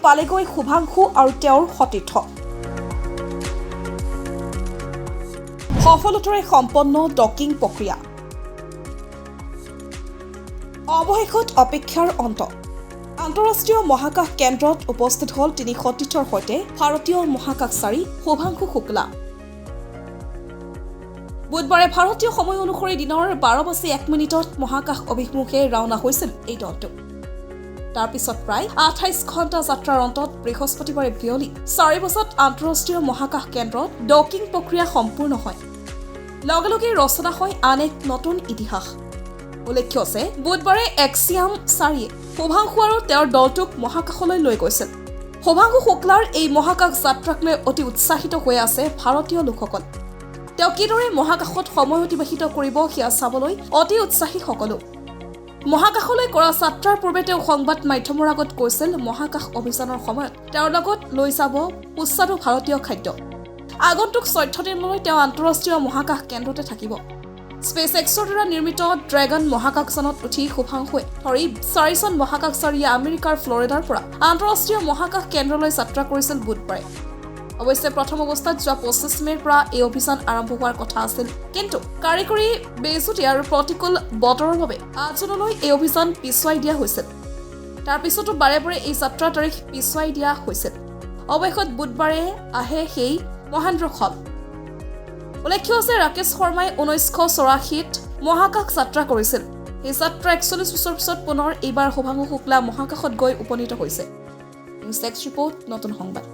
পালেগৈ শুভাংশু আৰু তেওঁৰ সতীৰ্থ। সফলতাৰে সম্পন্ন ডকিং প্ৰক্ৰিয়া। অৱশেষত অপেক্ষাৰ অন্ত। আন্তঃৰাষ্ট্ৰীয় মহাকাশ কেন্দ্ৰত উপস্থিত হ'ল তিনি সতীৰ্থৰ সৈতে ভাৰতীয় মহাকাশচাৰী শুভাংশু শুক্লা। বুধবাৰে ভাৰতীয় সময় অনুসৰি দিনৰ 12:01 মহাকাশ অভিমুখে ৰাওনা হৈছিল এই দলটো। তাৰ পিছত প্ৰায় 28 ঘণ্টা যাত্ৰাৰ অন্তত বৃহস্পতিবাৰে বিয়লি 4 বজাত আন্তঃৰাষ্ট্ৰীয় মহাকাশ কেন্দ্ৰত ডকিং প্ৰক্ৰিয়া সম্পূৰ্ণ হয়। লগে লগে ৰচনা হয় আন এক নতুন ইতিহাস। উল্লেখ্য যে বুধবাৰে এক্সিয়াম 4য়ে শুভাংশু আৰু তেওঁৰ দলটোক মহাকাশলৈ লৈ গৈছিল। শুভাংশু শুক্লাৰ এই মহাকাশ যাত্ৰাক লৈ অতি উৎসাহিত হৈ আছে ভাৰতীয় লোকসকল। তেওঁ কিদৰে মহাকাশত সময় অতিবাহিত কৰিব সেয়া চাবলৈ অতি উৎসাহী সকলো। মহাকাশলৈ কৰা যাত্ৰাৰ পূৰ্বে তেওঁ সংবাদ মাধ্যমৰ আগত কৈছিল, মহাকাশ অভিযানৰ সময়ত তেওঁৰ লগত লৈ যাব সুস্বাদু ভাৰতীয় খাদ্য। আগন্তুক 14 দিনলৈ তেওঁ আন্তঃৰাষ্ট্ৰীয় মহাকাশ কেন্দ্ৰতে থাকিব। স্পেচ এক্সৰ দ্বাৰা নিৰ্মিত ড্ৰেগন মহাকাশযানত উঠি শুভাংশুৱে ধৰি চাৰিজন মহাকাশচাৰীয়ে আমেৰিকাৰ ফ্লৰিডাৰ পৰা আন্তঃৰাষ্ট্ৰীয় মহাকাশ কেন্দ্ৰলৈ যাত্ৰা কৰিছিল বুধবাৰে। অৱশ্যে প্ৰথম অৱস্থাত যোৱা 25 মে'ৰ পৰা এই অভিযান আৰম্ভ হোৱাৰ কথা আছিল, কিন্তু কাৰিকৰী বিজুতি আৰু প্ৰতিকূল বতৰৰ বাবে 8 জুনলৈ এই অভিযান পিছুৱাই দিয়া হৈছিল। তাৰ পিছতো বাৰে বাৰে এই যাত্ৰাৰ তাৰিখ পিছুৱাই দিয়া হৈছিল। অৱশেষত বুধবাৰে আহে সেই মহেন্দ্ৰ ক্ষণ। উল্লেখ্য যে ৰাকেশ শৰ্মাই 1984ত মহাকাশ যাত্ৰা কৰিছিল। সেই যাত্ৰা 41 বছৰ পিছত পুনৰ এইবাৰ শুভাংশু শুক্লা মহাকাশত গৈ উপনীত হৈছে। নিউজ ডেস্ক ৰিপৰ্ট, নতুন সংবাদ।